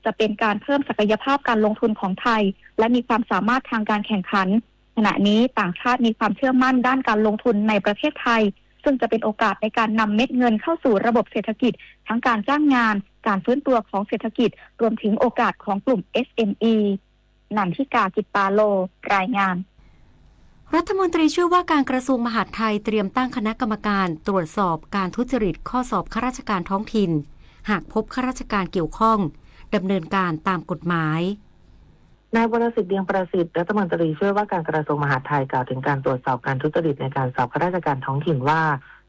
จะเป็นการเพิ่มศักยภาพการลงทุนของไทย และมีความสามารถทางการแข่งขัน ขณะนี้ต่างชาติมีความเชื่อมั่นด้านการลงทุนในประเทศไทย ซึ่งจะเป็นโอกาสในการนำเม็ดเงินเข้าสู่ระบบเศรษฐกิจ ทั้งการจ้างงาน การฟื้นตัวของเศรษฐกิจ รวมถึงโอกาสของกลุ่ม เอสเอ็มอี นันทิกา กิตตาโล รายงาน รัฐมนตรีช่วยว่าการกระทรวงมหาดไทยเตรียมตั้งคณะกรรมการตรวจสอบการทุจริตข้อสอบข้าราชการท้องถิ่น หากพบข้าราชการเกี่ยวข้อง ดำเนินการตามกฎหมาย นาย วรสิทธิ์ เดียงประสิทธิ์ รัฐมนตรีช่วยว่าการกระทรวงมหาดไทยกล่าวถึงการตรวจสอบการทุจริตในการสอบข้าราชการท้องถิ่นว่า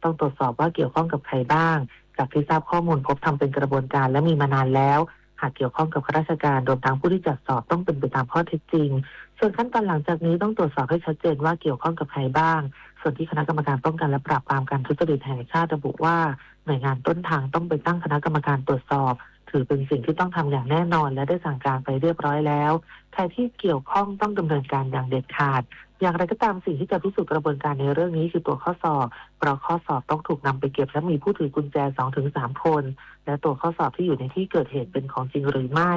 ต้องตรวจสอบว่าเกี่ยวข้องกับใครบ้าง จากที่ทราบข้อมูลพบทำเป็นกระบวนการและมีมานานแล้ว หากเกี่ยวข้องกับข้าราชการรวมทั้งผู้ที่จัดสอบต้องเป็นไปตามข้อเท็จจริง ส่วนขั้นตอนหลังจากนี้ต้องตรวจสอบให้ชัดเจนว่าเกี่ยวข้องกับใครบ้าง ส่วนที่คณะกรรมการป้องกันและปราบปรามการทุจริตแห่งชาติระบุว่า หน่วยงานต้นทางต้องไปตั้งคณะกรรมการตรวจสอบ ถือเป็นสิ่งที่ต้องทำอย่างแน่นอน และได้สั่งการไปเรียบร้อยแล้ว ใครที่เกี่ยวข้องต้องดำเนินการอย่างเด็ดขาด อย่างไรก็ตามสิ่งที่จะพิสูจน์กระบวนการในเรื่องนี้คือตัวข้อสอบ เพราะข้อสอบต้องถูกนำไปเก็บและมีผู้ถือกุญแจสองถึงสามคน และตัวข้อสอบที่อยู่ในที่เกิดเหตุเป็นของจริงหรือไม่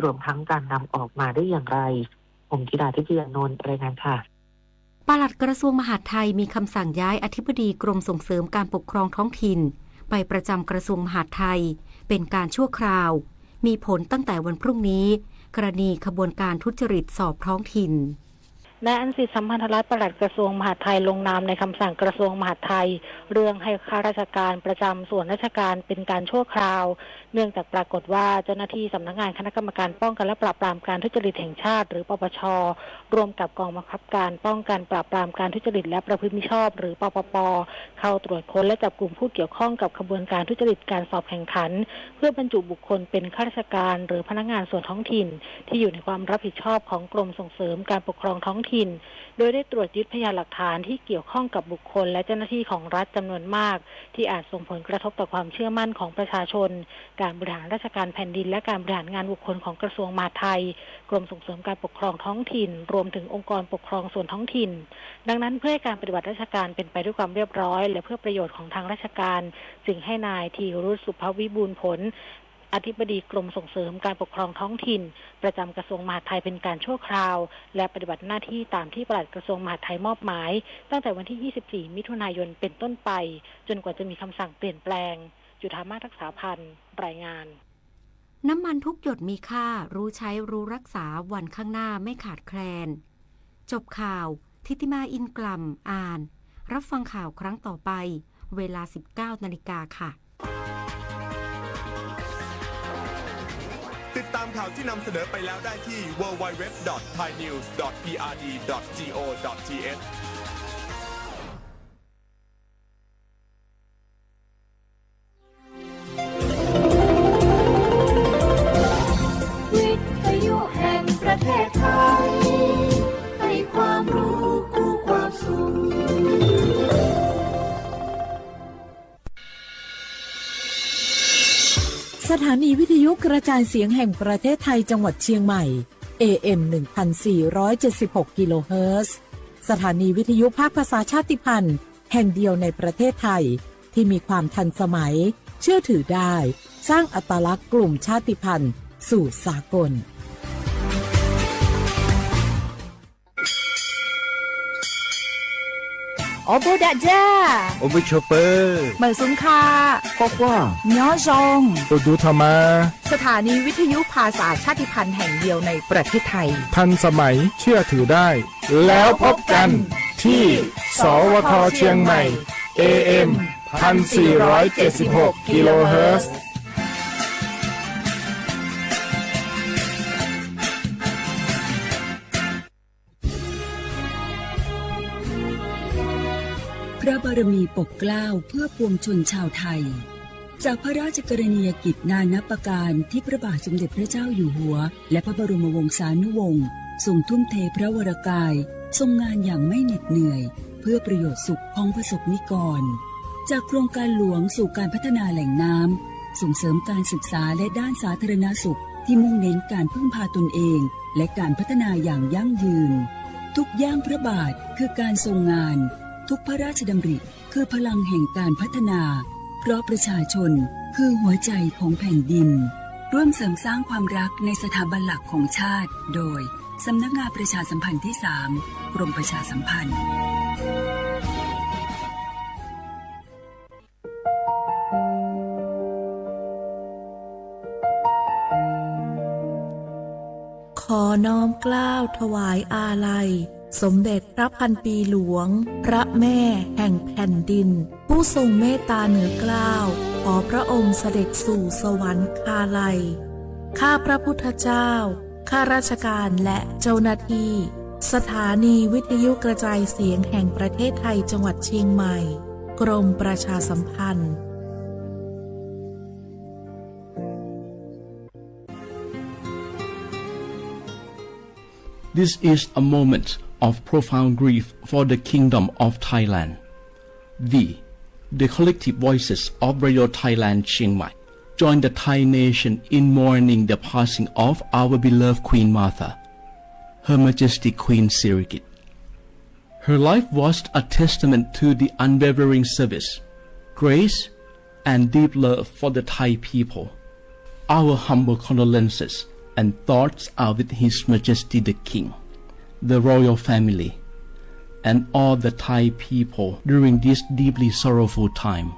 รวมทั้งการนำออกมาได้อย่างไร ผมธิดา ทิพยานนท์ รายงานค่ะ ปลัดกระทรวงมหาดไทยมีคำสั่งย้ายอธิบดีกรมส่งเสริมการปกครองท้องถิ่น ไปประจำกระทรวงมหาดไทย เป็นการชั่วคราว มีผลตั้งแต่วันพรุ่งนี้ กรณีขบวนการทุจริตสอบท้องถิ่น นาย อัญสิทธิ์ สัมพันธรัตน์ ปลัดกระทรวงมหาดไทย ลงนามในคำสั่งกระทรวงมหาดไทย เรื่องให้ข้าราชการประจำส่วนราชการเป็นการชั่วคราว เนื่องจากปรากฏว่าเจ้าหน้าที่สำนักงานคณะกรรมการป้องกันและปราบปรามการทุจริตแห่งชาติ หรือ ปปช ร่วมกับกองบังคับการป้องกันปราบปรามการทุจริตและประพฤติมิชอบ หรือ ปปป เข้าตรวจค้นและจับกลุ่มผู้เกี่ยวข้องกับขบวนการทุจริตการสอบแข่งขัน เพื่อบรรจุบุคคลเป็นข้าราชการหรือพนักงานส่วนท้องถิ่น ที่อยู่ในความรับผิดชอบของกรมส่งเสริมการปกครองท้องถิ่น โดยได้ตรวจยึดพยานหลักฐานที่เกี่ยวข้องกับบุคคลและเจ้าหน้าที่ของรัฐจำนวนมาก ที่อาจส่งผลกระทบต่อความเชื่อมั่นของประชาชน การบริหารราชการแผ่นดิน และการบริหารงานบุคคลของกระทรวงมหาดไทย กรมส่งเสริมการปกครองท้องถิ่น รวมถึงองค์กรปกครองส่วนท้องถิ่น ดังนั้นเพื่อให้การปฏิบัติราชการเป็นไปด้วยความเรียบร้อย และเพื่อประโยชน์ของทางราชการ จึงให้นาย ธีรุต สุภวิบูลย์ผล อธิบดีกรมส่งเสริมการปกครองท้องถิ่น ประจำกระทรวงมหาดไทยเป็นการชั่วคราว และปฏิบัติหน้าที่ตามที่ปลัดกระทรวงมหาดไทยมอบหมาย ตั้งแต่วันที่ ยี่สิบสี่ มิถุนายน เป็นต้นไป จนกว่าจะมีคำสั่งเปลี่ยนแปลง จุฑามาศ รักษาพันธ์ รายงาน น้ำมันทุกหยดมีค่า รู้ใช้รู้รักษา วันข้างหน้าไม่ขาดแคลน จบข่าว ทิติมา อินกล่ำ อ่าน รับฟังข่าวครั้งต่อไป เวลา สิบเก้านาฬิกาค่ะ ติดตามข่าวที่นำเสนอไปแล้วได้ที่ ดับเบิลยู ดับเบิลยู ดับเบิลยู ดอท ไทยนิวส์ ดอท พีอาร์ดี ดอท จี โอ ดอท ที เอช วิทยุแห่งประเทศไทย ให้ความรู้คู่ความสุข สถานีวิทยุกระจายเสียงแห่งประเทศไทยจังหวัดเชียงใหม่ เอ เอ็ม หนึ่งพันสี่ร้อยเจ็ดสิบหก กิโลเฮิรตซ์ สถานีวิทยุภาคภาษาชาติพันธุ์แห่งเดียวในประเทศไทย ที่มีความทันสมัย เชื่อถือได้ สร้างอัตลักษณ์กลุ่มชาติพันธุ์สู่สากล Ua npawg Dam Ntsa, ua npawg Tshuav Pawg, Mawm Xum Kha, Quaj Quaj, Nyob Zoo, Tus Dub Thoj Mab. สถานีวิทยุภาษาชาติพันธุ์แห่งเดียวในประเทศไทย ทันสมัย เชื่อถือได้ แล้วพบกันที่ สวท เชียงใหม่ เอ เอ็ม พันสี่ร้อยเจ็ดสิบหก กิโลเฮิรตซ์ พระบารมีปกเกล้าเพื่อปวงชนชาวไทย จากพระราชกรณียกิจนานับประการที่พระบาทสมเด็จพระเจ้าอยู่หัว และพระบรมวงศานุวงศ์ทรงทุ่มเทพระวรกาย ทรงงานอย่างไม่เหน็ดเหนื่อย เพื่อประโยชน์สุขของประสบนิกร จากโครงการหลวงสู่การพัฒนาแหล่งน้ำ ส่งเสริมการศึกษาและด้านสาธารณสุขที่มุ่งเน้นการพึ่งพาตนเอง และการพัฒนาอย่างยั่งยืน ทุกย่างพระบาทคือการทรงงาน ทุกพระราชดำริคือพลังแห่งการพัฒนา เพราะประชาชนคือหัวใจของแผ่นดิน ร่วมเสริมสร้างความรักในสถาบันหลักของชาติ โดย สำนักงานประชาสัมพันธ์ที่สาม กรมประชาสัมพันธ์ ขอน้อมเกล้าถวายอาลัย สมเด็จพระพันปีหลวง พระแม่แห่งแผ่นดิน ผู้ทรงเมตตาเหนือเกล้า ขอพระองค์เสด็จสู่สวรรคาลัย ข้าพระพุทธเจ้า ข้าราชการและเจ้าหน้าที่ สถานีวิทยุกระจายเสียงแห่งประเทศไทยจังหวัดเชียงใหม่ กรมประชาสัมพันธ์ This is a moment of profound grief for the Kingdom of Thailand. We, the collective voices of Radio Thailand Chiang Mai, join the Thai nation in mourning the passing of our beloved Queen Mother, Her Majesty Queen Sirikit. Her life was a testament to the unwavering service, grace, and deep love for the Thai people. Our humble condolences and thoughts are with His Majesty the King, the royal family, and all the Thai people during this deeply sorrowful time.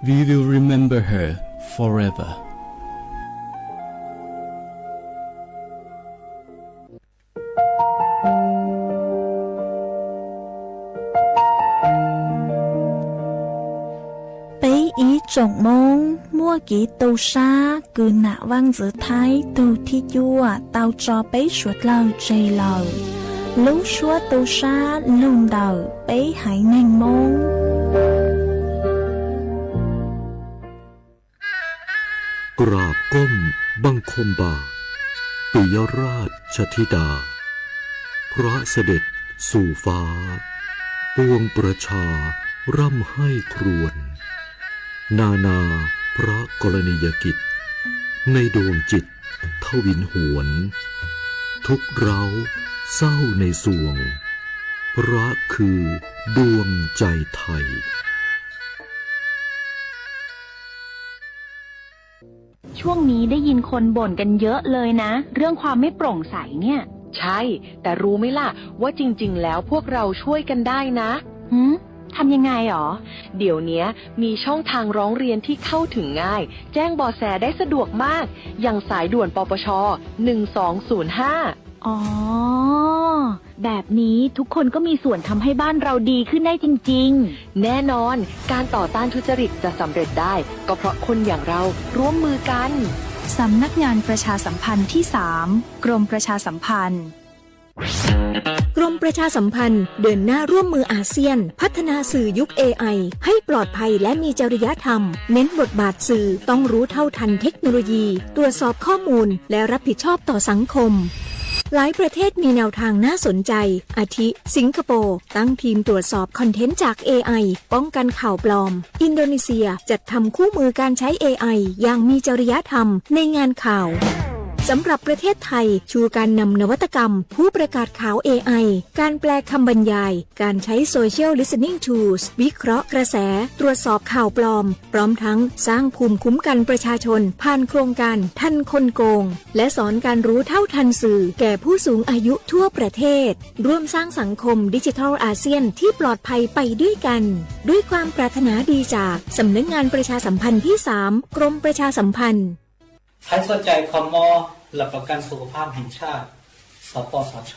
We will remember her forever. Peb ib tsoom Hmoob muaj kev tu sab kws nam Vaaj Ntxwv Thaib tug thib cuaj tau tso peb suav dlawg tseg lawm. Lub suab tu sab lug ntawm peb haiv neeg Moob. กราบก้มบังคมบาท ปิยราชธิดา พระเสด็จสู่ฟ้า ปวงประชาร่ำไห้ครวญ นานาพระกรณียกิจ ในดวงจิตทวินหวน ทุกข์ร้าวเศร้าในสวง พระคือดวงใจไทย ช่วงนี้ได้ยินคนบ่นกันเยอะเลยนะ เรื่องความไม่โปร่งใสเนี่ย ใช่ แต่รู้ไหมล่ะ ว่าจริงๆ แล้วพวกเราช่วยกันได้นะ หืม ทำยังไงหรอ เดี๋ยวเนี้ยมีช่องทางร้องเรียนที่เข้าถึงง่าย แจ้งเบาะแสได้สะดวกมาก อย่างสายด่วน ปปช หนึ่งสองศูนย์ห้า อ๋อ แบบนี้ทุกคนก็มีส่วนทำให้บ้านเราดีขึ้นได้จริงๆ แน่นอน การต่อต้านทุจริตจะสำเร็จได้ ก็เพราะคนอย่างเราร่วมมือกัน สำนักงานประชาสัมพันธ์ที่สาม กรมประชาสัมพันธ์ กรมประชาสัมพันธ์เดินหน้าร่วมมืออาเซียน พัฒนาสื่อยุค เอไอ ให้ปลอดภัยและมีจริยธรรม เน้นบทบาทสื่อต้องรู้เท่าทันเทคโนโลยี ตรวจสอบข้อมูล และรับผิดชอบต่อสังคม หลายประเทศมีแนวทางน่าสนใจ อาทิ สิงคโปร์ตั้งทีมตรวจสอบคอนเทนต์จาก เอไอ ป้องกันข่าวปลอม อินโดนีเซียจัดทำคู่มือการใช้ เอไอ อย่างมีจริยธรรมในงานข่าว สำหรับประเทศไทย ชูการนำนวัตกรรม ผู้ประกาศข่าว เอไอ การแปลคำบรรยาย การใช้ Social Listening Tools วิเคราะห์กระแส ตรวจสอบข่าวปลอม พร้อมทั้งสร้างภูมิคุ้มกันประชาชน ผ่านโครงการทันคนโกง และสอนการรู้เท่าทันสื่อแก่ผู้สูงอายุทั่วประเทศ ร่วมสร้างสังคมดิจิทัลอาเซียนที่ปลอดภัยไปด้วยกัน ด้วยความปรารถนาดีจากสำนักงานประชาสัมพันธ์ที่สาม กรมประชาสัมพันธ์ Thaib txoj cai kho mob หลักประกันสุขภาพแห่งชาติ สปสช.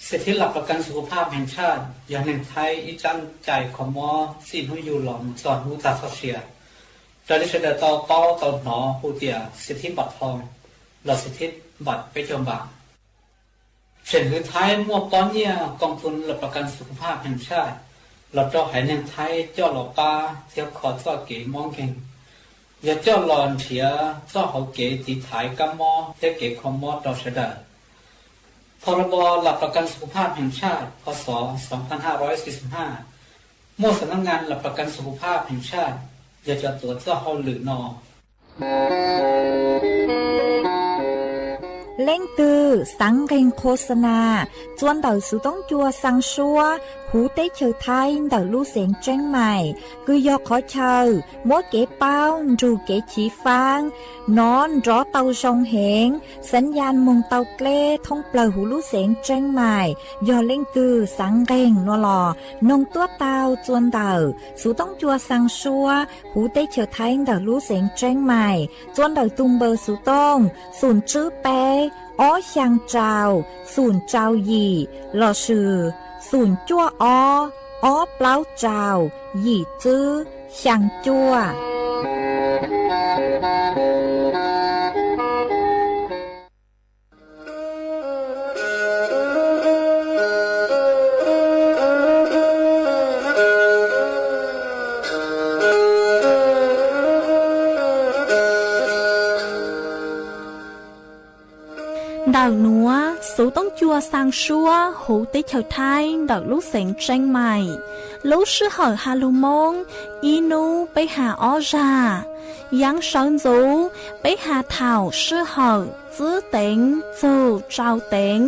สิทธิหลักประกันสุขภาพแห่งชาติ yog neeg Thaib ib tsab cai kho mob txij hnub yug los mus txog hnub tag txoj sia. Raws li sawv daws tau paub tau hnov hu tias สิทธิบัตรทอง los สิทธิบัตร peb caug npam. Tseem hwv Thaib muaj pob nyiaj กองทุนหลักประกันสุขภาพแห่งชาติ los rau haiv neeg Thaib coj los pab thiab kho txoj kev mob nkeeg, yog coj los nrhiav txoj hauv kev tiv thaiv kab mob thiab kev kho mob rau sawv daws. พรบหลักประกันสุขภาพแห่งชาติ พ.ศ. สองพันห้าร้อยสี่สิบห้า muaj สำนักงานหลักประกันสุขภาพแห่งชาติ yog cov tuav txoj hauj lwm no. Leej twg xav nqeeg qhua xa nas txua ntawm xuv toob cua xaa suab huv teb chaws Thaib ntawm lub xeev Tseeb Mais, kws yog qhov chaw muab kev paub nrug kev chiv faab nov nrov tau zoo heev, xav yas moog tau dleb thoob plawg huv lub xeev Tseeb Mais. Yog leej twg xav nqeeg nuav los noog tuab tau txua ntawm xuv toob cua xaa suab huv teb chaws Thaib ntawm lub xeev Tseeb Mais txua ntawm tug npawb xuv tooj xum tswb peb ob xyaa rau xum rau yim lossis xum cuaj ob ob plaub rau yim tswb xyaa cuaj. Ntawm nuav xuv toob cua xaa suab huv teb chaws Thaib ntawm lub xeev Tseeb Mais, lub sij hawm has lug Moob ib nub peb has ob zag. Yaav sawv ntxuv peb has thaum sij hawm tsib teev txug rau teev.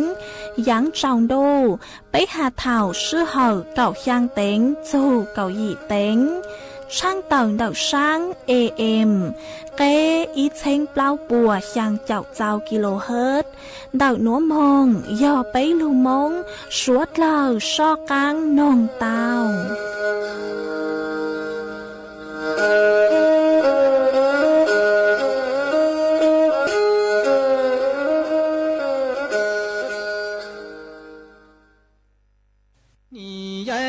Yaav tsaus ntuj peb has thaum sij hawm kaum xyaa teev txug kaum yim teev. Tshaaj tawm ntawm saab A M qeb ib txheeb plaub puas xyaa caum txau kilohertz. Ntawm nuav moog yog peb lug Moob suav dlawg soj qaab noog tau. Nim yog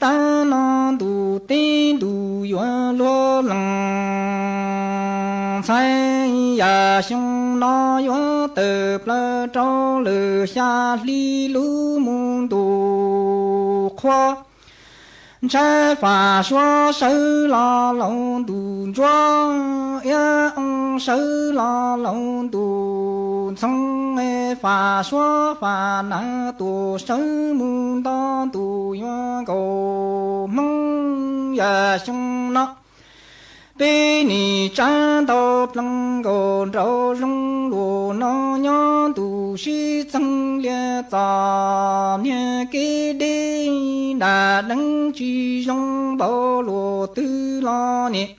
taag no ntuj teb ntuj yuav luag loog, ntxhais yam xyoo no yuav tawm plawg rau lawm xya hli lub moos ntuj qhua. Ntshai fam suab sawv los laus ntuj ntsuab, iab oo sawv los laus ntuj ntxhoo, fam suab fam nas tuam sawv mus nto ntuj yuav nkaus Hmoob yam xyoo no. Peb nim tsav ntau plees nkaus nraum zoov luag no nyob ntuj sib txeeg lias txom niag kev deb, nram deeb tsis zoo npaum luag twg los nim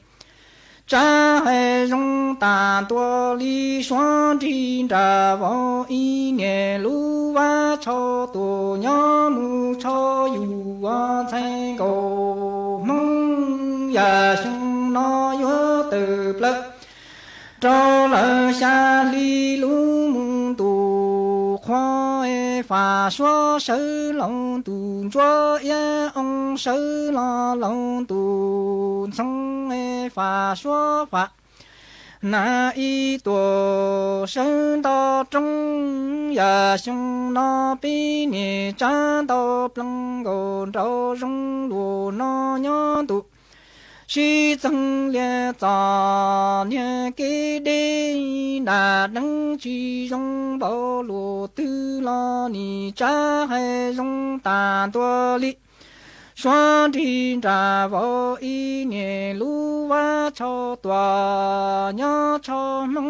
tsav hais zoo tas ntua li. Suav nrig nram vauv ib niam lub vab tshau tuam nyob mus tshau yus ua ntxhais nkaus Hmoob yam xyoo no yuav tawm plawg rau lawm xya hli lub moos ntuj qhua. Fam suab sawv los ntuj ntsuab, iab oo sawv los laus ntuj ntxhoo, fam suab fam nas ib tuam sawv nto roob. Yam xyoo no peb nim tsav ntau plees nkaus nraum zoov luag no nyob ntuj sib txeeg lias txom niag kev deb, nram deeb tsis zoo npaum luag twg los nim tsav hais zoo tas ntua li. Suav nrig nram vauv ib niam lub vab tshau tuam nyob tshau Hmoob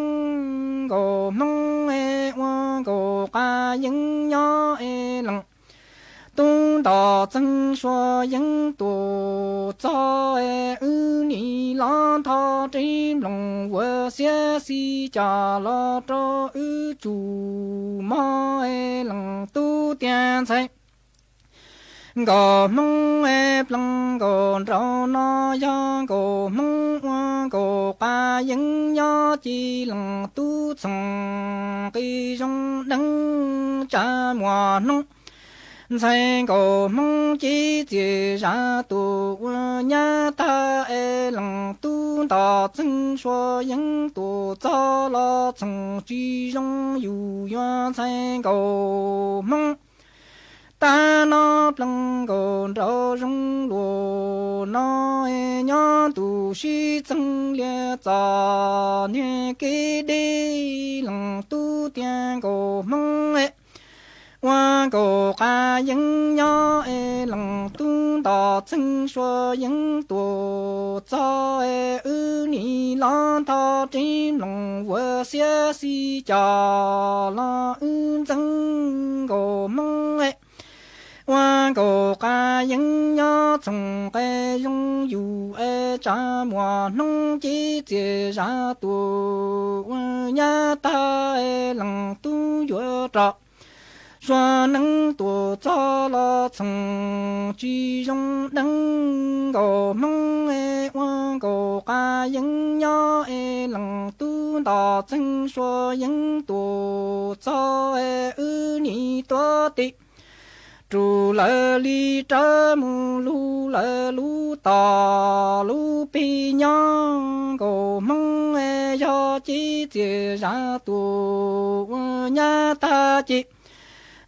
nkaus Hmoob, ua nkaus qas yeeb nyob es leej tub ntom txeeg suav yeeb tuam txog, wb nim los nthov reb nploos ua xiab xis cas los rau wb tsum mog, leej tub tias ntxhais nkaus Hmoob, plees nkaus nraum no yog nkaus Hmoob, ua nkaus qas yeeb nyob ces leej tub txhoov nqi zoo deev tsa muas hnub. Ntxhais nkaus Hmoob ces txias zam tuam ua nyab tag, es leej tub ntom txeeg suav yeeb tuam txog los txhoov tsis zoo yus yuav ntxhais nkaus Hmoob. Tag no plees nkaus nraum zoov luag no, nyob ntuj sib txeeg lias txom niag kev deb, leej tub tias nkaus Hmoob, ua nkaus qas yeeb nyob es leej tub ntom txeeg suav yeeb tuam txog, wb nim los nthov tsev mloog ua xiab xib cos los wb ntxeev nkaus Hmoob ua nkaus qas yeeb nyob txhoov qe zoo yus es tsav muaj hnub ces txias zam tuaj ua nyab tag leej tub yuav rov Suav neeb tuaj txog los txhoov tsis zoo deev nkaus Hmoob es ua nkaus qas yeeb nyob es leej tub nto txeeg Suav yeeb tuaj txog es wb nim tuav tim rus lawv li rawv mus lug lawv lub tom lub pig nyob nkaus Hmoob es yog ces txias zam tuaj ua nyab tag ces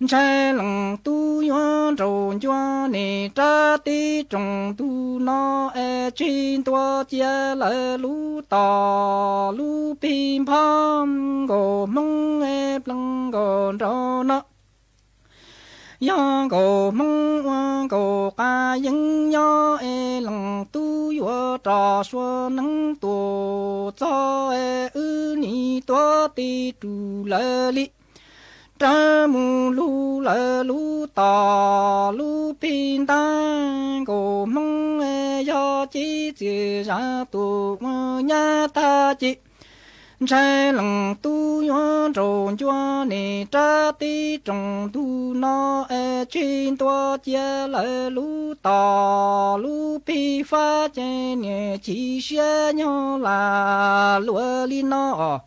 ntshai leej tub yuav nraus ncua nim rab teb rooj ntug no es tseg ntua cia lawv lub tom lub pig nphob nkaus Hmoob es pleev nkaus nraud no. Yog nkaus Hmoob ua nkaus qas yeeb nyob es leej tub yuav rov Suav neeb tuaj txog es wb nim tuav tim rus lawv li rawv mus lug lawv lub tom lub pig ntab nkaus Hmoob es yog ces txias zam tuaj ua nyab tag ces ntshai leej tub yuav nraus ncua nim rab teb rooj ntug no es tseg ntua cia lawv lub tom lub pig fab ces niam chim siab nyob lam luag li no os.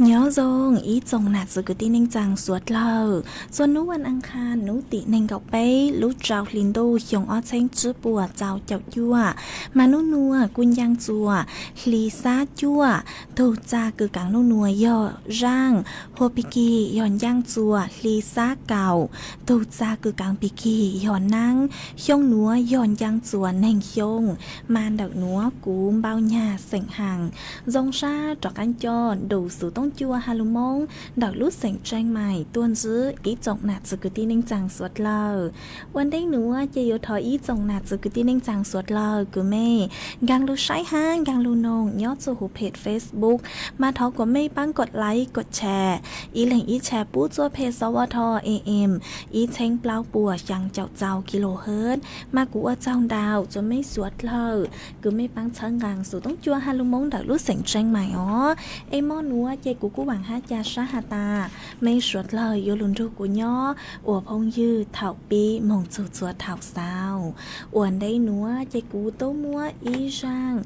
Nyob zoo ib tsoom nam txiv kwv tij neej tsaa suav dlawg, txhua hnub vas as khas hnub tim nees nkaum peb lub rau hli ntuj xyoo ob txheeb tsib puas txaus caum cuaj, mas nub nuav kuj ncaaj txuas hli xab cuaj. Tug txag kws kaav nub nuav yog zaaj, hua pig kig yog ncaaj txuas hli xab kaum. Tug txag kws kaav pig kig yog naab. Xyoo nuav yog ncaaj txuas neeg xyoo, mas ntawm nuav kuv npau nyag xeem haas. Zoo sab rov qaab coj ntu xuv toob cua ha lug Moob ntawm lub xeem Tseeg Mais tuaj ntsib ib tsoom nam txiv kwv tij neej tsaa suav dlawg. Ua ntej nuav ces yuav thov ib tsoom nam txiv kwv tij neej tsaa suav dlawg kws mej nkaag lug saib hab nkaag lug noog nyob txuj huv phem Facebook, mas thov kuas mej paab kov like kov share, ib leeg ib share pub txuj phem xov ua tho em ib txheeb plaub puas xyaa caum txaus kis lus hawb, mas kuv ua tsaug ntau rua mej suav dlawg kws mej paab txhawb nqaa xuv toob cua ha lug Moob ntawm lub xeem Tseeg Mais os. Es mo nuav ces kuv kuj vaam hab ca sab has tas mej suav dlawg yuav lug nrug kuv nyob ua phooj ywg thaum pib moog txug txhua thaum xaus. Ua ntej nuav ces kuv tub muab ib zaaj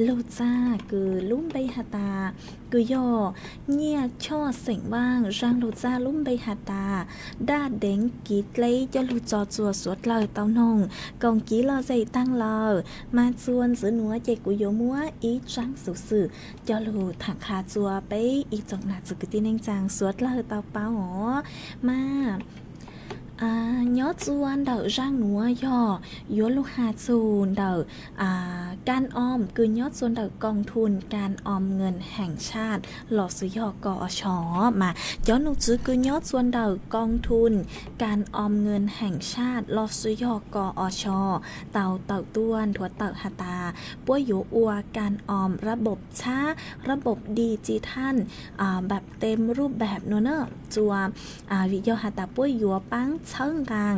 lug txag kws lub npe has tas, kws yog Nyiaj Choj xeem Vaaj, zaaj lug txag lub npe has tas Daj Deev Kiv Dleb coj lug tso rua suav dlawg tau noog koom kiv lom zem taag lawm. Mas txuas ntxiv nuav ces kuv yuav muab ib zaaj xuv xwm coj lug thaam qha rua peb ib Tsoom nam txiv kwv tij neej tsaa suav dlawg tau paub os. Mas nyob tsua ntawm zaaj nuav yog yuav lug has txug ntawm kas om kws nyob tsua ntawm กองทุนการออมเงินแห่งชาติ los xwb yog กอช. Mas cov num tswv kws nyob tsua ntawm กองทุนการออมเงินแห่งชาติ los xwb yog กอช tau tawm tuaj nthuav tawm has tas puab yuav ua kas om ระบบช้า ระบบดิจิทัล แบบเต็มรูปแบบ nuav na. Tsua vim yog has tas puab yuav paab txhawb nqaa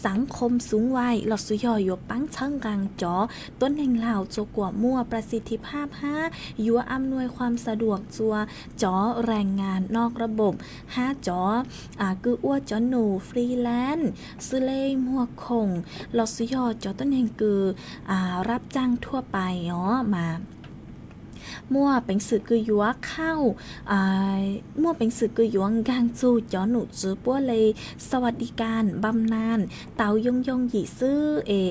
สังคมสูงวัย los xwb yog yuav paab txhawb nqaa cov tuab neeg laug tsua kuas muaj ประสิทธิภาพ hab yuav อำนวยความสะดวก tsua cov แรงงานนอกระบบ hab cov kws ua cov num freelance xwb le muag khoom los xwb yog cov tuab neeg kws รับจ้างทั่วไป os mas muaj peev xwm kws yuav khauj muaj peev xwm kws yuav nkaag txug cov num tswv puab le สวัสดิการบำนาญ tau yooj yooj yim xwb es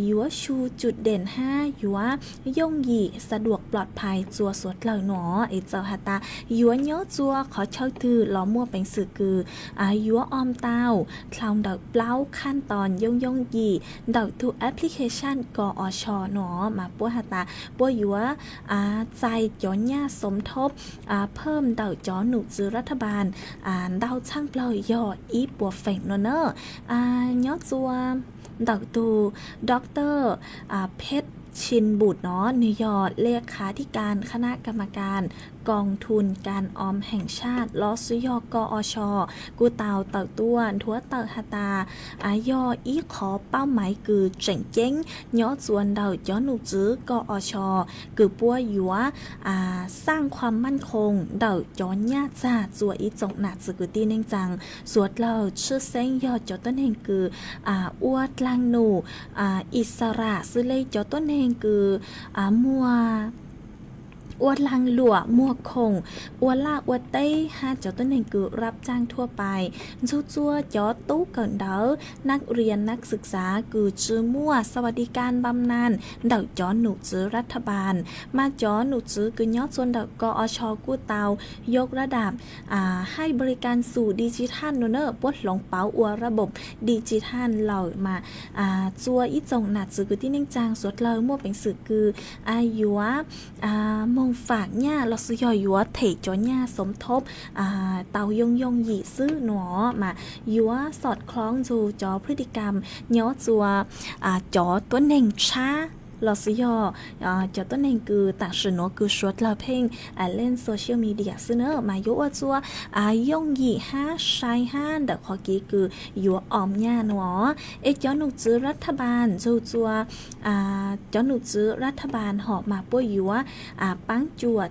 yuav ชูจุดเด่น hab yuav yooj yim สะดวกปลอดภัย tsua suav dlawg nuav es txawm has tas yuav nyob tsua qhov chaw twg los muaj peev xwm kws yuav om tau dlhau ntawm plaub ขั้นตอน yooj yooj yim ntawm tug application กอช nuav mas puab has tas puab yuav txais cov nyaj สมทบ phawm ntawm cov num tswv รัฐบาล ntau txhaaj plawg yog ib puas feem nuav na. Nyob tsua ntawm tug ดอกเตอร์ เพชรชินบุตร nuav, nwg yog เลขาธิการคณะกรรมการกองทุนการออมแห่งชาติ los xwb yog กอช kuj tau tawm tuaj nthuav tawm has tas yog ib qhov เป้าหมาย kws tseem ceeb nyob tsua ntawm cov num tswv กอช kws puab yuav สร้างความมั่นคง ntawm cov nyaj txag tsua ib tsoom nam txiv kwv tij neej tsaa suav dlawg, tshwj xeeb yog cov tuab neeg kws ua dlaag num อิสระ xwb le cov tuab neeg kws muag ua dlaag luam muag khoom ua laj ua teb hab cov tuab neeg kws รับจ้างทั่วไป, ntxug tsua cov tub kawm ntawv นักเรียนนักศึกษา kws tsi muaj สวัสดิการบำนาญ ntawm cov num tswv รัฐบาล. Mas cov num tswv kws nyob tsua ntawm กอช kuj tau ยกระดับ ให้บริการสู่ดิจิทัล nuav na, puab hloov pauv ua ระบบดิจิทัล lawm mas tsua ib tsoom nam txiv kwv tij neej tsaa suav dlawg muaj peev xwm kws yuav moog fam nyaj los xwb yog yuav them cov nyaj สมทบ tau yooj yooj yim xwb nuav mas yuav สอดคล้อง ntxug cov พฤติกรรม nyob tsua cov tuab neeg tshab los xwb yog cov tuab neeg kws tam sim nuav kws suav dlawg pheej leej social media xwb na mas yuav ua tsua yooj yim hab sai hab ntawm qhov kev kws yuav om nyaj nuav. Es cov num tswv รัฐบาล ntxug tsua cov num tswv รัฐบาล hom mas puab yuav paab cuam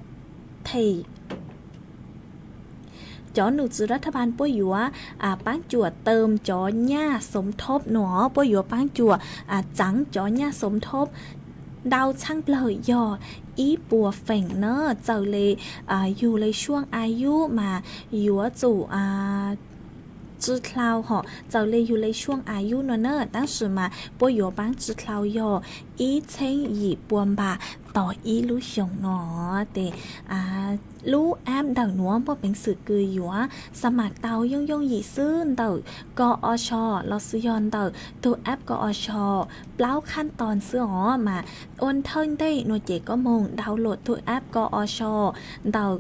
them cov num tswv รัฐบาล puab yuav paab cuam เติม cov nyaj สมทบ nuav, puab yuav paab cuam txaav cov nyaj สมทบ ntau txhaaj plawg yog ib puas feem na. Txawm le yug le ช่วงอายุ mas yuav tsum tsi dlhau hom, txawm le yug le ช่วงอายุ nuav na, tab sis mas puab yuav paab tsi dlhau yog ib txheeb yim pua npam tos ib lub xyoos nuav. Tes lub app ntawm nuav muaj peev xwm kws yuav สมัคร tau yooj yooj yim xwb ntawm กอช los xwb yog ntawm tug app กอช plaub ขั้นตอน xwb os mas ua thawj ntej nuav ces koj moog download tug app กอช ntawm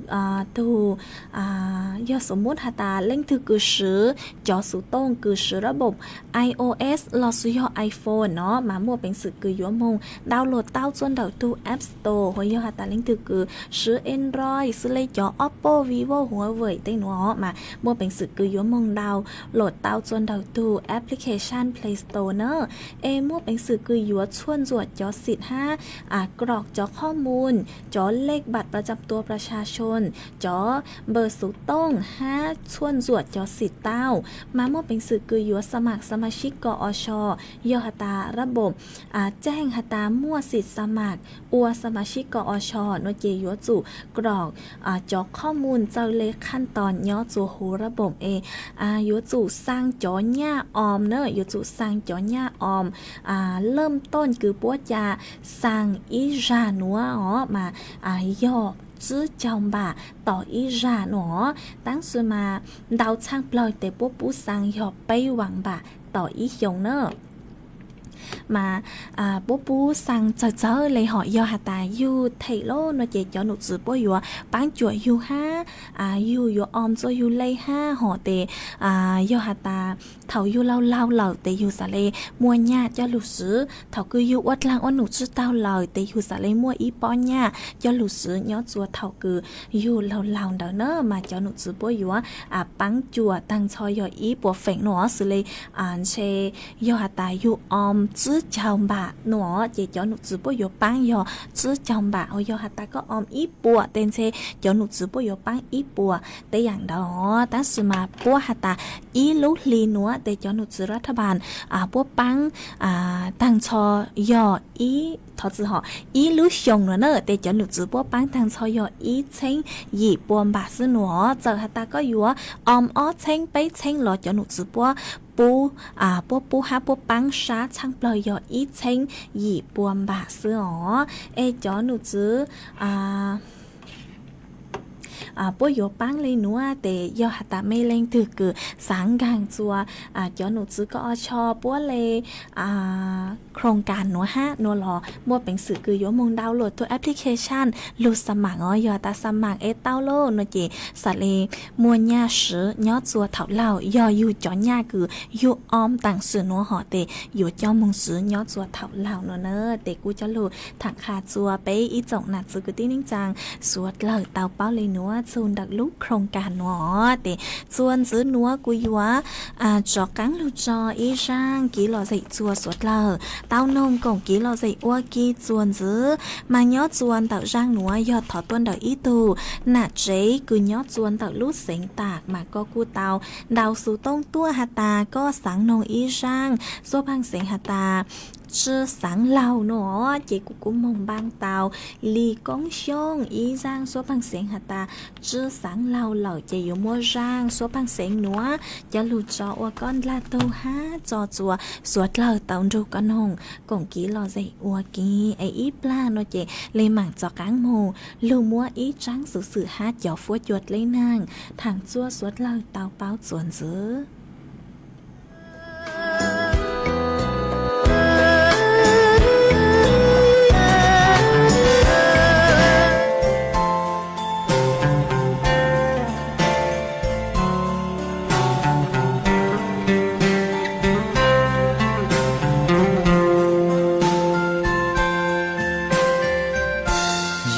tug yog สมมุติ has tas leej twg kws swv cov xuv tooj kws swv ระบบ iOS los xwb yog iPhone no mas muaj peev xwm kws yuav moog download tau tsua ntawm tug App Store, hos yog has tas leej twg kws swv Android xwb le cov Oppo, Vivo, Huawei tej nuav mas muaj peev xwm kws yuav moog download tau tsua ntawm tug application Play Store na. Es muaj peev xwm kws yuav txhuaj ntxuam cov xim hab กรอก cov qhob mus, cov เลขบัตรประจำตัวประชาชน, cov เบอร์ xuv tooj hab txhuaj ntxuam cov xim tau. Mas muaj peev xwm kws yuav สมัครสมาชิก กอช yog has tas ระบบ แจ้ง has tas muaj xim สมัคร ua สมาชิก กอช no ces yuav tsum กรอก cov qhob mus txawj le ขั้นตอน nyob tsua huv ระบบ es yuav tsum xaa cov nyaj om na, yuav tsum xaa cov nyaj om เริ่มต้น kws puab ca xaa ib zag nuav os mas yog tsib caug npam tom ib zag no. Tab sis mas ntau tshaj plaws tes puab pub xaa yog peb vas npam tom ib xyoos na. Mas puab pub xaa txawg txawg le hom yog has tas yug them lawm no ces cov nom tswv puab yuav paab cuam yug hab, yug yuav om txua yug le hab hom tes yog has tas thaum yug laug laug lawm tes yug xaav le muaj nyaj coj lug swv. Thaum kws yug ua dlaag ua num tsib taug lawm tes yug xaav le muaj ib pob nyaj coj lug swv nyob txua thaum kws yug laug laug ntawd na. Mas cov nom tswv puab yuav paab cuam taag nrho yog ib puas feem no xws le ntshe yog has tas yug om tsib caug npam no ces cov nom tswv puab yuav paab yog tsib caug npam. Yog has tas koj om ib puas tes ntshe cov nom tswv puab yuav paab ib puas tej yaam ntawd. Tab sis mas puab has tas ib lub hli nuav tes cov nom tswv rav thaj npaas puab paab taag nrho yog ib, thov txim hom, ib lub xyoos nuav na tes cov nom tswv puab paab taag nrho yog ib txheeb yim puas npam xwb nuav. Txawm has tas koj yuav om ob txheeb peb txheeb los cov nom tswv puab pub, puab pub hab puab paab sab tshaj plawg yog ib txheeb yim puas npam xwb os. Es cov nom tswv puab yuav paab le nuav tes yog has tas mej leej twg kws xaav nkaag txua cov nom tswv koj o cho puab le khoom kas nuav hab nuav los muaj peev xwm kws yuav moog download tug application lug xa maam os. Yog tas xa maam es tau lawm no ces xaav le muaj nyaj swv nyob txua thaum laug. Yog yug cov nyaj kws yug om taam sim nuav hom tes yuav coj moog swv nyob txua thaum laug nuav na. Tes kuj coj lug thaam qha txua peb ib tsoom nam txiv kwv tij neej tsaa suav dlawg tau paub le nuav txug ntawm lub khoom kas nuav os. Tes txua ntxiv nuav kuv yuav rov qaab lug tso ib zaaj kiv lom zem txua suav dlawg tau noog koom kiv lom zem ua ke txua ntxiv. Mas nyob txua ntawm zaaj nuav yog thov tuaj ntawm ib tug nam tsev kws nyob txua ntawm lub xeev Tam mas koj kuj tau ntaus xov tooj tuaj has tas koj xaav noog ib zaaj xuab phaaj xeev has tas tsw xaav laug no ces kuv kuj moog npaaj tau li koob xyooj ib zaaj xuab phaaj xeev has tas tsw xaav laug lawm ces yuav muaj zaaj xuab phaaj xeev nuav coj lug tso ua koj ndlag tug hab tso txua suav dlawg tau nrug koj noog koom kiv lom zem ua ke. Es ib plag no ces le maam rov qaab moog lug muab ib tsaab xuv xwm hab cov fuab cua dleb naag thaam txua suav dlawg tau paub txuas ntxiv.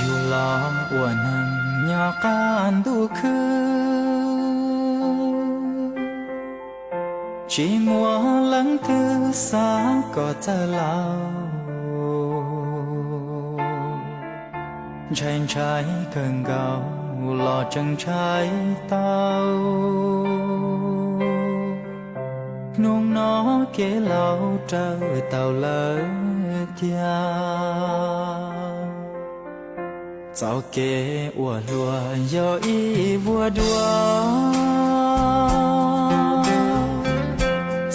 Yug los ua neeg nyob qab ntuj khwb, tsis muaj leej twg xav kom txawj laug. Ntshai ntshai kawg nkaus los tseem ntshai tau, hnub no kev laus raws tau lawm tiag. Txoj kev ua hluas yog ib vuag dua,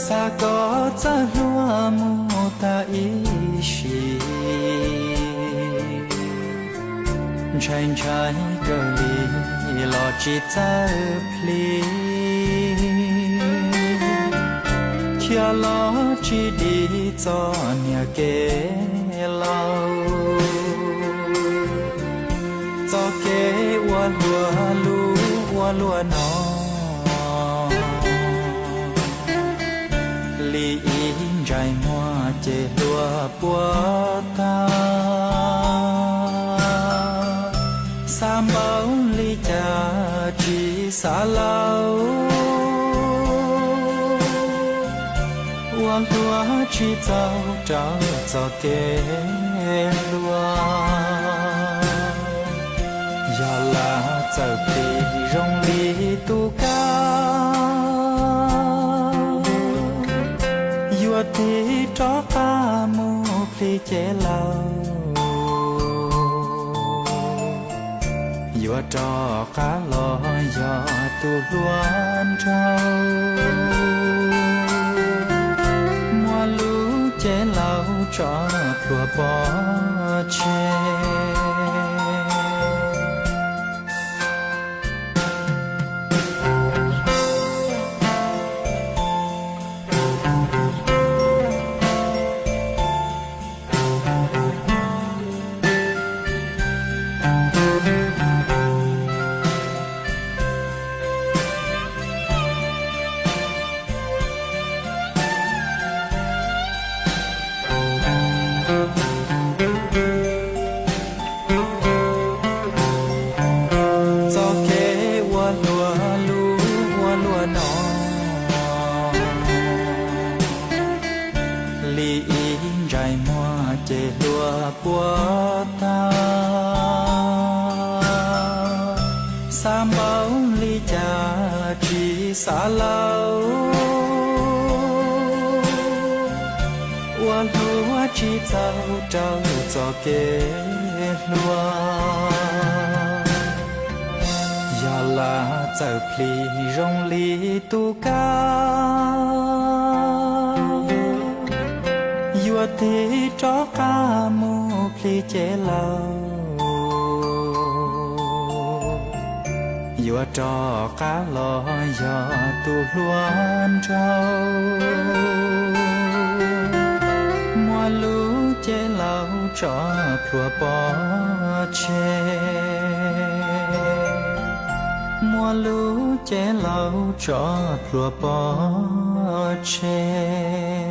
xav kom txawj hluas mus tag ib sim. Ntshai ntshai kawg li los tsis txawj plig, khiav los tsis dim txoj niag kev laus. Txoj kev ua hluas lub ua luaj no, li ib ntsais muag ces hluas puag tag. Xav npaum li cas tsis xav laus, ua hluas tsis txaus rau txoj kev hluas. Yog lam txawj plig zoo li tus kab, yuav tig rov qab mus plig cev laus. Yuav rov qab los yog tus hluas nraug, muab lub cev laus tso pluag pov tseg. Xav npaum li cas tsis xav lauj, ua hlua tsis txaus rau txoj kev hluas. Yog lam txawm plhis zoo li tus kab, yuav tig rov qab mus plhis cev lauj. Yuav rov qab los yog tus hluas nraug, muaj lub cev laus tso plhuav pov tseg, muaj lub cev laus tso plhuav pov tseg.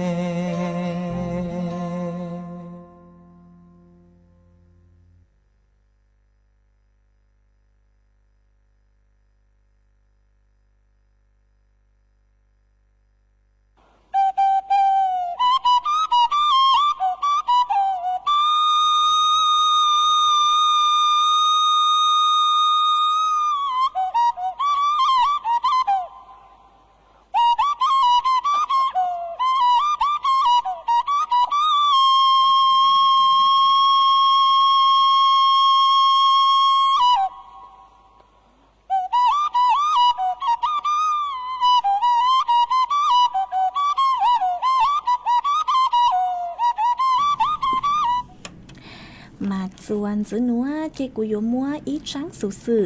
Mas txuas ntxiv nuav ces kuv yuav muab ib tsaab xuv xwm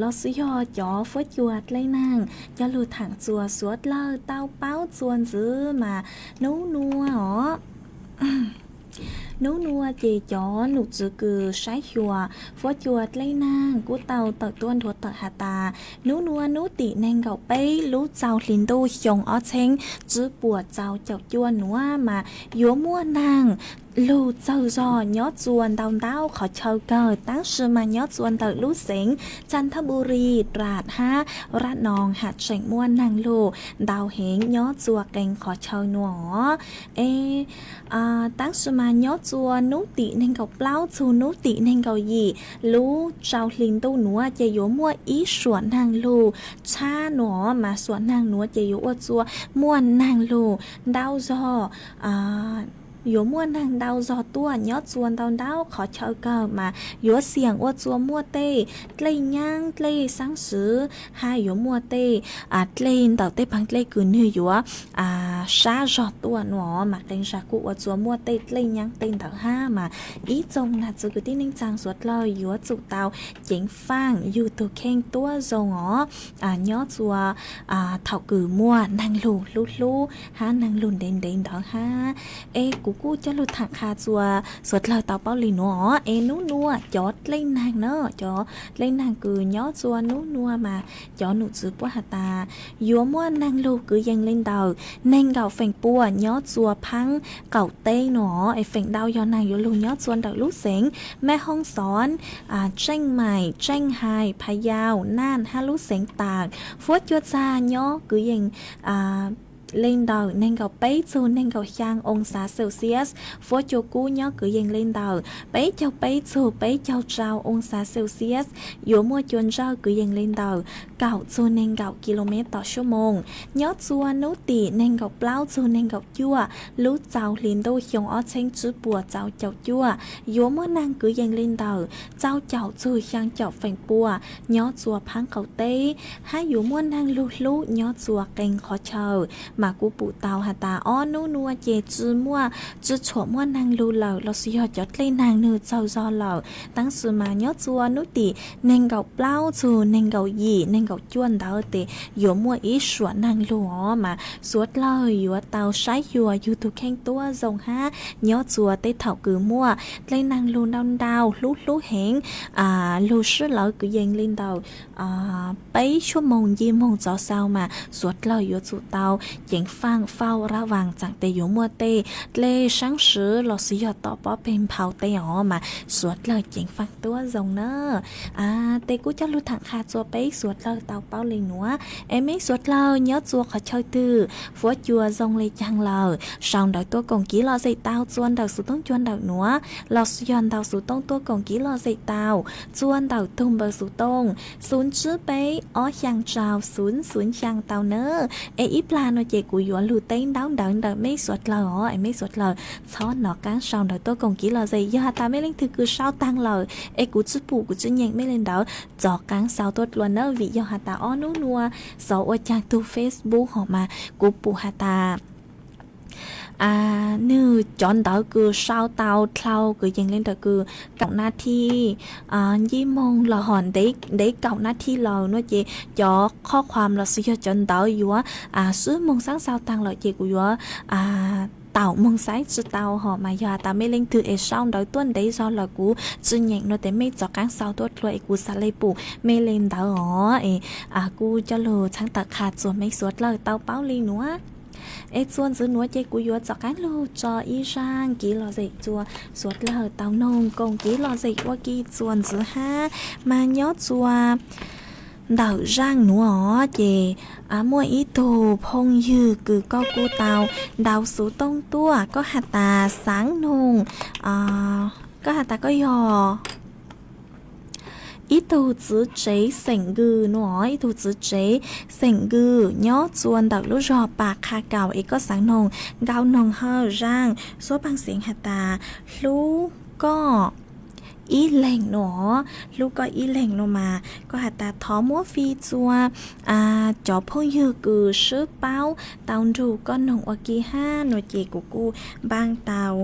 los xwb yog cov fuab cua dlej naag coj lug thaam txuas suav dlawg tau paub txuas ntxiv mas nub nua os. Nub nua ces cov num tswv kws saib xyuas fuab cua dlej naag kuj tau tawm tuab nrua tawm has tas nub nua nub tim neeg nkaum peb lub txaus hli ntuj xyoo ob txheeb tswb puas txaus caum cuaj nuav mas yuav muaj naag lug txawg zog nyob txua ntau ntau qhov chaw kawg, tab sis mas nyob txua ntawm lub xeev Tsanthaburi, Ras hab Rab Noog has tseem muaj naag lug ntau heev nyob txua qee qhov chaw nuav. Es tab sis mas nyob txua nub tim neeg nkaum plaub txug nub tim neeg nkaum yim lub txaus hli ntuj nuav ces yuav muaj ib suam naag lug tshab nuav mas suam naag nuav ces yuav ua txua muaj naag lug ntau zog yuav muaj naag ntau zog tuaj nyob txua ntau ntau qhov chaw kawg mas yuav xiam ua txua muaj tej dlej nyaab dlej xaab swv hab yuav muaj tej dlej ntawm tej phaab dlej kws nwg yuav sab zog tuaj nuav mas qee zag kuj ua txua muaj tej dlej nyaab tej ntawd hab mas ib txoog nam txiv kwv tij neej tsaa suav dlawg yuav tsum tau ceev faaj yug tug kheej tuab zoo os nyob txua thaum kws muaj naag lug hlub hlub hab naag lug ntev ntev ntawd hab. Es kuv kuj coj lug thaam qha txua suav dlawg tau paub li nuav os. Es nub nua cov dlej naag na, cov dlej naag kws nyob txua nub nua mas cov num tswv puab has tas yuav muaj naag lug kwv yees le ntawm neeg nkaum feem pua nyob txua phaab qaum teb nuav os. Es feem ntau yog naag yuav lug nyob txua ntawm lub xeev Mej Hoob Xoob, Tseej Maim, Tseej Hais, Pha Yau, Naaj hab lub xeev Taas. Fuab cua txag nyob kwv yees le ntawm neeg nkaum peb txug neeg nkaum xyaa oo xav Celsius. Fuab cua kub nyob kwv yees le ntawm peb caug peb txug peb caug rau oo xav Celsius. Yuav muaj cua ntsawj kwv yees le ntawm kaum txug neeg nkaum kilomev tom suab moos. Nyob txua nub tim neeg nkaum plaub txug neeg nkaum cuaj lub txaus hli ntuj xyoo ob txheeb tswb puas txaus caum cuaj yuav muaj naag kwv yees le ntawm rau caum txug xyaa caum feem pua nyob txua phaab qaum teb, hab yuav muaj naag lug hlub nyob txua qee qhov chaw. Mas kuv pum tau has tas ob nub nua ces tsi muaj, tsi tshuam muaj naag lug lawm los sis yog cov dlej naag nwg txawg zog lawm, tab sis mas nyob txua nub tim neeg nkaum plaub txug neeg nkaum yim neeg nkaum cuaj ntawd tes yuav muaj ib suam naag lug os. Mas suav dlawg yuav tau saib xyuas yug tug kheej tuab zoo hab nyob txua tej thaum kws muaj dlej naag lug ntau ntau hlub hlub heev, lug sib lawv kwv yees le ntawm peb xuab moos nce moog txov xaus mas suav dlawg yuav tsum tau ceev faj fau rab vas txawm tes yuav muaj tej dlej saab swv los sis yog tom pob peg nphau tej os mas suav dlawg ceev faj tuab zoo na. Tes kuj coj lug tham qha txua peb suav dlawg tau paub le nuav, es meb suav dlawg nyob txua qhov chaw twg, fuab cua zoo le caag lawm sau ntawv tuaj koom kiv lom zem tau txua ntawm xuv tooj cua ntawm nuav los sis yog ntau xuv tooj tuaj koom kiv lom zem tau txua ntawm tug npawb xuv tooj xu tsib peb ob xyaa rau xu xu xyaa tau na. Es ib plag nuav ces kuv yuav lug teb ntaub ntawv ntawm meb suav dlawg os, es meb suav dlawg txhob nov qaab sau ntawv tuaj koom kiv lom zem. Yog has tas mej leej twg kws sau taag lawm es kuv tsi pum kuv tsi nyeem mej le ntawd, txov qaab sau tuaj dlua na, vim yog has tas ob nub nuav xov ua caag tug Facebook hov mas kuv pum has tas nwg cov ntawv kws sau tau dlhau kws yees le ntawm kws kaum nab thi, ncej moog los hov ntev kaum nab thi lawm nuav ces cov qhov khuam los sis yog cov ntawv yuav swb moog xaab xaus taag lawm ces kuv yuav taum moog xaiv tsi tau hov mas yog has tas mej leej twg es sau ntawv tuaj ntev zog lawm kuv tsi nyeem nuav tes mej txov qaab sau tuaj dlua es kuv xaav le pum mej le ntawd os. Es kuj coj lug txhaab tawm qha txua meb suav dlawg tau paub le nuav. Es txua ntxiv nuav ces kuv yuav txov qaab lug tso ib zaaj kiv lom zem txua suav dlawg tau noog koom kiv lom zem ua ke txua ntxiv hab. Mas nyob txua ntawm zaaj nuav ces muaj ib tug phooj ywg kws koj kuj tau ntau xuv tooj tuaj, koj has tas xaav noog, koj has tas koj yog ib tug txiv tsev xeem Nkws nuav, ib tug txiv tsev xeem Nkws nyob txua ntawm lub zog Pas Qha Kaum es koj xaav noog nkauj noog hawj zaaj xuab paag xeev has tas hlub koj ib leeg nuav, hlub koj ib leeg nuav mas koj has tas thov muab fij txua cov phooj ywg kws swb paub tau nrug koj noog ua ke hab nuav ces kuv kuj npaaj tau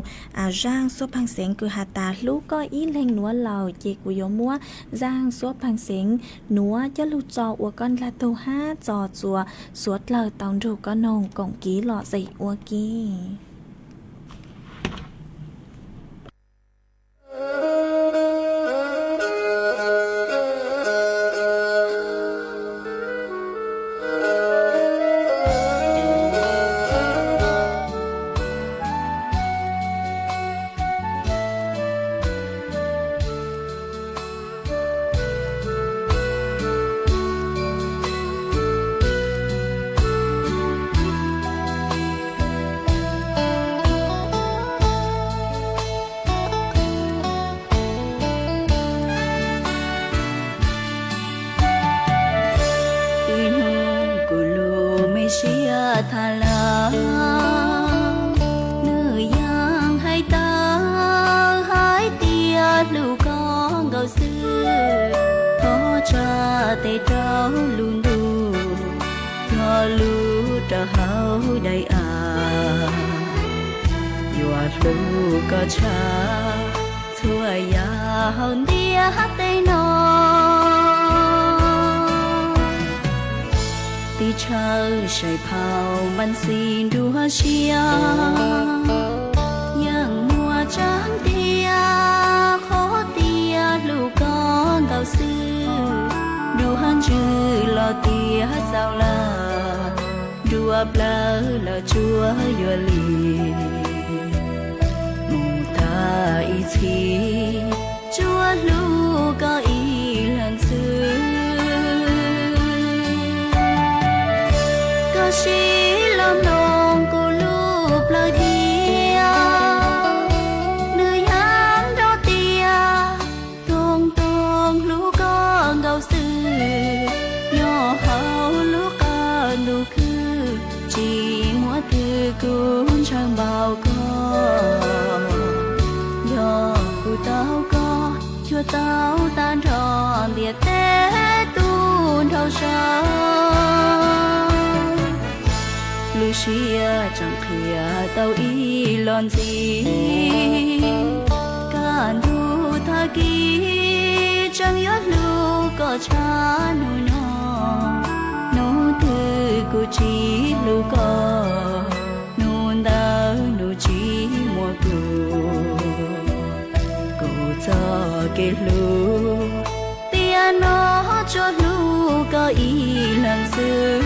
zaaj xuab paag xeev kws has tas hlub koj ib leeg nuav lawm ces kuv yuav muab zaaj xuab paag xeev nuav coj lug tso ua koj dlaag tug hab tso txua suav dlawg tau nrug koj noog koom kiv lom zem ua ke. Twb nug kuv lub me siab tag lawm, nws yeej hais tawm hais tias hlub koj nkaus xwb, thov tsa tes rau lub ntuj, cog lub rau hauv daim av, yuav hlub koj tshaj txhua yam hauv ntiaj teb no. Tig tshawj sai phaum npaj xis nruab siab, yeej muaj tsaab ntiag qhov tias hlub koj nkaus xwb, nruab ntswg los tias txaus lawm, nruab plawv los tsuav yuav li, mus tag ib txhis tsuav hlub koj ib leeg xwb. Koj sib los mloog kuv lub plawv thiab, nws yeej nrov tias toog toog hlub koj nkaus xwb, nyob hauv lub qab ntuj khwb, tsis muaj twg kuj ntshaw npaum koj. Yog kuv tau koj, cuag tau tag nrho ntiaj teb tu nraum zoov. Lub siab tseem qhia tau ib los ntxiv, kaj ntug tag kis tseem yuav hlub koj tshaj hnub no. Hnub twg kuv tsis hlub koj, hnub ntawd nws tsis muaj kuv. Kuv txoj kev hlub tiam no tsuas hlub koj ib leeg xwb.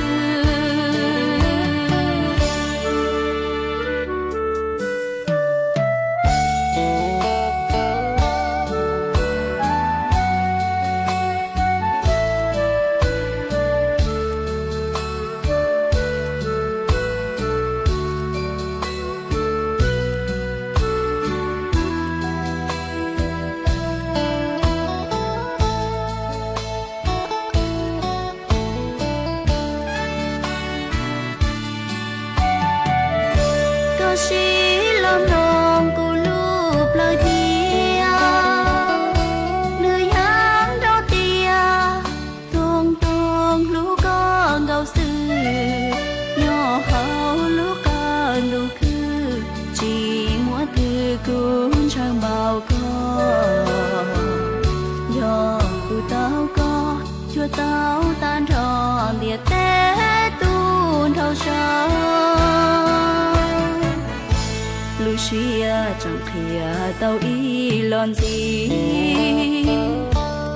Tau tag nrho ntiaj teb tu nrhau saud, lub siab tseem qhia tau ib los ntxiv.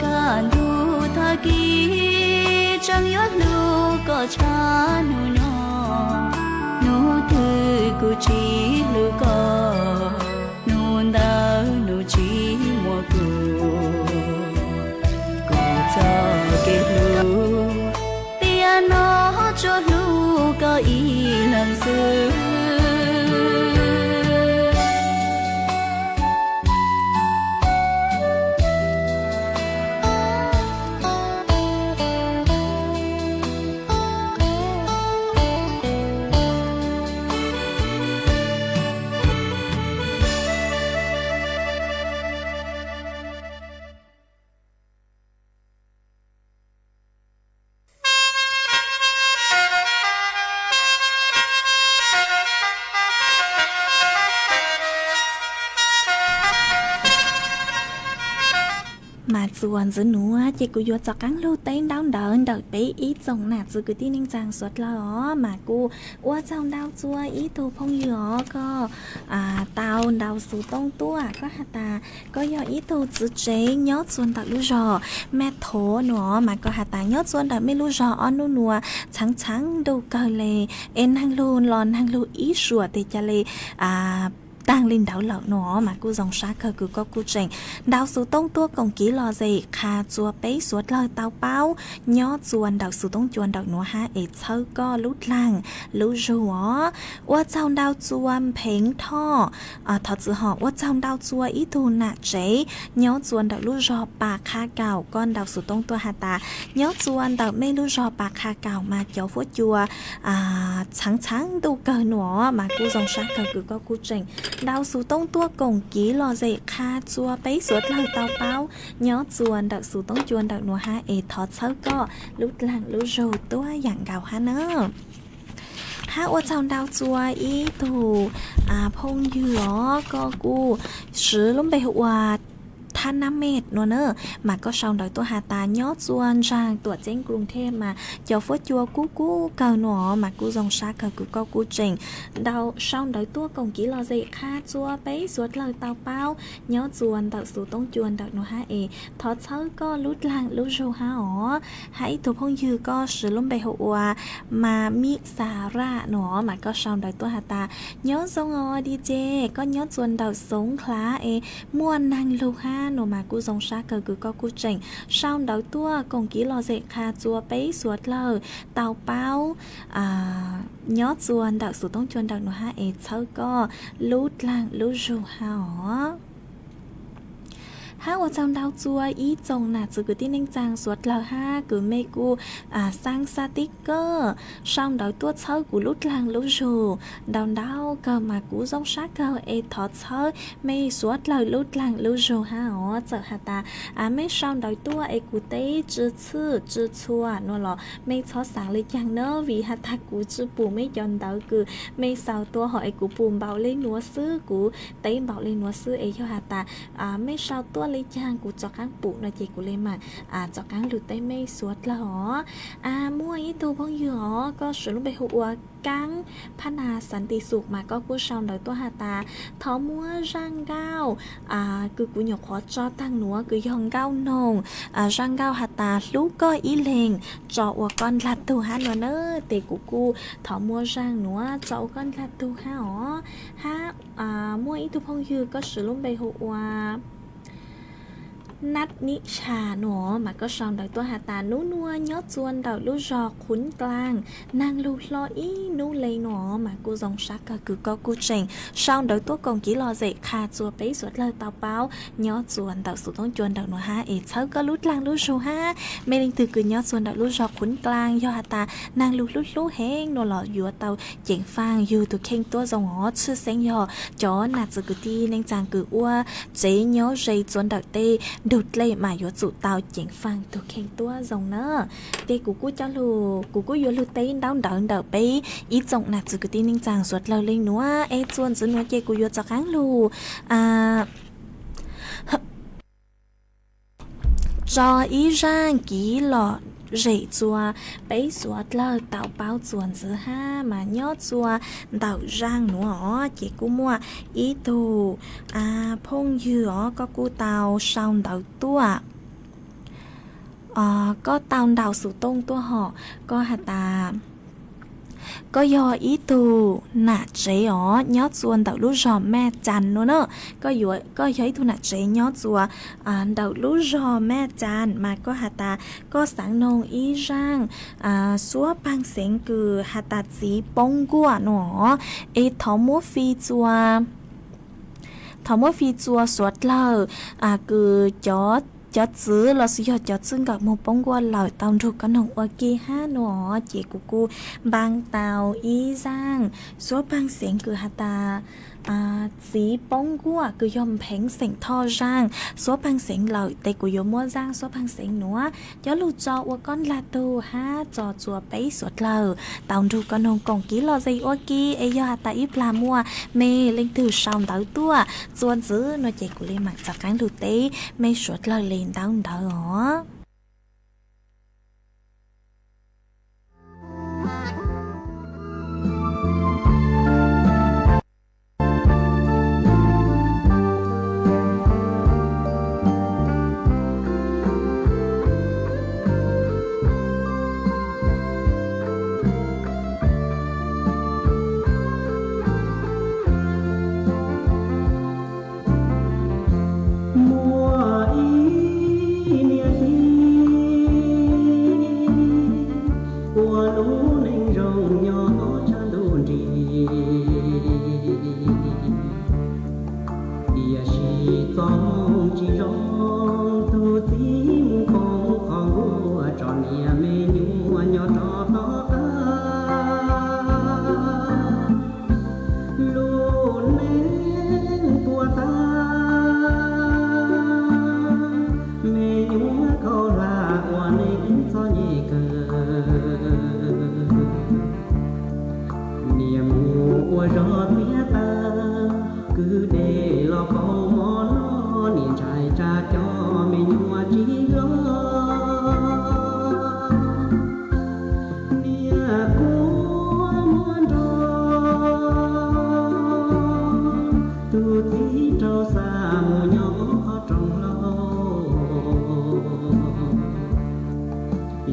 Kaj ntug tag kis tseem yuav hlub koj tshaj hnub no, hnub twg kuv tsis hlub koj, hnub ntawd hnub tsis muaj kuv. Kuv txoj kev hlub tiam no tsuas hlub koj ib leeg xwb. Mas txuas ntxiv nuav ces kuv yuav rov qaab lug teb ntaub ntawv ntawm peb ib tsoom nam txiv kwv tij neej tsaa suav dlawg os. Mas kuj ua tsaug ntau txua ib tug phooj ywg os, koj tau ntaus xuv tooj tuaj, koj has tas koj yog ib tug txiv tsev nyob txua ntawm lub zog Mab Thov nuav, mas koj has tas nyob txua ntawm mej lub zog ob nub nuav txheev txheev ntuj kawg le, es neeg lug los neeg lug ib suam tes ca le taag le ntawd lawm nuav, mas kuj zoo sab kawg kws koj kuj tseem ntaus xuv tooj tuaj koom kiv lom zem qha txua peb suav dlawg tau paub nyob txua ntawm xuv tooj cua ntawm nuav hab es txhawb koj lub dlaag lub zug os. Ua tsaug ntau txua Npheev Thoj, thov txim hom, ua tsaug ntau txua ib tug nam tsev nyob txua ntawm lub zog Pas Qha Kaum, koj ntaus xuv tooj tuaj has tas nyob txua ntawm mej lub zog Pas Qha Kaum mas cov fuab cua txheev txheev ntuj kawg nuav, mas kuj zoo sab kawg kws koj kuj tseem ntaus xuv tooj tuaj koom kiv lom zem qha txua peb suav dlawg tau paub nyob txua ntawm xuv tooj cua ntawm nuav hab es thov txhawb koj lub dlaag lub zug tuab yaam nkaus hab na. Hab ua tsaug ntau txua ib tug phooj ywg os, koj kuj swv lub npe hu ua Thab Nab Mej nuav na, mas koj sau ntawv tuaj has tas nyob txua ntsaag Tuam Ceeb Kruv Thej mas cov fuab cua kub kub kawg nuav, mas kuj zoo sab kawg kws koj kuj tseem sau ntawv tuaj koom kiv lom zem qha txua peb suav dlawg tau paub nyob txua ntawm xuv tooj cua ntawm nuav hab es thov txhawb koj lub dlaag lub zug hab os. Hab ib tug phooj ywg koj swv lub npe hu ua Mas Mib Xas Raj nuav, mas koj sau ntawv tuaj has tas nyob zoo os D J, koj nyob txua ntawm Xoov Khlav es muaj neeg lug hab nuav, mas kuj zoo sab kawg kws koj kuj tseem sau ntawv tuaj koom kiv lom zem qha txua peb suav dlawg tau paub nyob txua ntawm xuv tooj cua ntawm nuav hab es txhawb koj lub dlaag lub zug hab os. Hab ua tsaug ntau txua ib tsoom nam txiv kwv tij neej tsaa suav dlawg hab kws mej kuj xaa xaa tib kawg sau ntawv tuaj txhawb kuv lub dlaag lub zug ntau ntau kawg, mas kuv zoo sab kawg es thov txhawb mej suav dlawg lub dlaag lub zug hab os. Txawm has tas mej sau ntawv tuaj es kuv teb tsi txhwj tsi txhua nuav los mej txhob xaav le caag na, vim has tas kuv tsi pum mej cov ntawv kws mej xaus tuaj hov es kuv pum npaum le nuav xwb, kuv teb npaum le nuav xwb es yog has tas mej sau tuaj le caag kuv rov qaab pum no ces kuv le maam rov qaab lug teb mej suav dlawg os. Muaj ib tug phooj ywg os, koj swv lub npe hu ua Kaab Phab Nas Xav Nti Xum, mas koj kuj sau ntawv tuaj has tas thov muab zaaj nkauj kws kuv nyuam qhuav tso taag nuav kws yog nkauj noog, zaaj nkauj has tas hlub koj ib leeg tso ua koj ndlag tug hab nuav na. Tes kuv kuj thov muab zaaj nuav tso ua koj ndlag tug hab os. Hab muaj ib tug phooj ywg koj swv lub npe hu ua Nab Nib Tshas nuav, mas koj sau ntawv tuaj has tas nub nuav nyob txua ntawm lub zog Qhuv Dlaag, naag lug hlo ib nub le nuav, mas kuj zoo sab kawg kws koj kuj tseem sau ntawv tuaj koom kiv lom zem qha txua peb suav dlawg tau paub nyob txua ntawm xuv tooj cua ntawm nuav hab es txhawb koj lub dlaag lub zug hab. Mej leej twg kws nyob txua ntawm lub zog Qhuv Dlaag yog has tas naag lug hlub hlub heev nuav los yuav tau ceev faaj yug tug kheej tuab zoo os. Tshwj xeeb yog cov nam txiv kwv tij neej tsaa kws ua tsev nyob ze txua ntawm tej ntug dlej mas yuav tsum tau ceev faaj tug kheej tuab zoo na. Tes kuv kuj coj lug, kuv kuj yuav lug teb ntaub ntawv ntawm peb ib tsoom nam txiv kwv tij neej tsaa suav dlawg le nuav es txuas ntxiv nuav ces kuv yuav rov qaab lug tso ib zaaj kiv lom zem txua peb suav dlawg tau paub txuas ntxiv hab mas nyob txua ntawm zaaj nuav os ces kuj muaj ib tug phooj ywg os, koj kuj tau sau ntawv tuaj, koj tau ntaus xov tooj tuaj hom, koj has tas koj yog ib tug nam tsev os nyob txua ntawm lub zog Maj Cas nuav na. Koj yog ib tug nam tsev nyob txua ntawm lub zog Maj Cas mas koj has tas koj xaav noog ib zaaj suab paag xeev kws has tas txiv poob nkuaj nuav, es thov muab fij txua, thov muab fij txua suav dlawg kws cov txwv los sis yog cov txwj nkawm moog poob nkuaj lawm tau nrug koj noog ua ke hab nuav. Ces kuv kuj npaa tau ib zaaj suab paag xeev kws has tas txiv poob nkuaj kws yog pheev xeem Thoj zaaj suab paag xeev lawm, tes kuv yuav muab zaaj suab paag xeev nuav coj lug tso ua koj dlaag tug hab tso txua peb suav dlawg tau nrug koj noog koom kev lom zem ua ke. Es yog has tas ib plag muaj mej leej twg sau ntawv tuaj txuas ntxiv no ces kuv le maam rov qaab lug teb mej suav dlawg le ntaub ntawv os. Muaj ib niam txiv ua lub neej zoo nyob tshaj ntuj nrig, tiam sis txoj hmoo tsis zoo, tus txiv mus poob qhov nkuaj tso niam me nyuam nyob rov tom qab. Lub neej puas tag, me nyuam khaub hlab ua neej txom nyem kawg. Niam mus ua zog txiav taws, kwv dej los pauv mov noj, niam ntshai tsam cov me nyuam tsis hlob. Niam kua muab nrog tus txiv rau xa mus nyob qhov rooj hlau.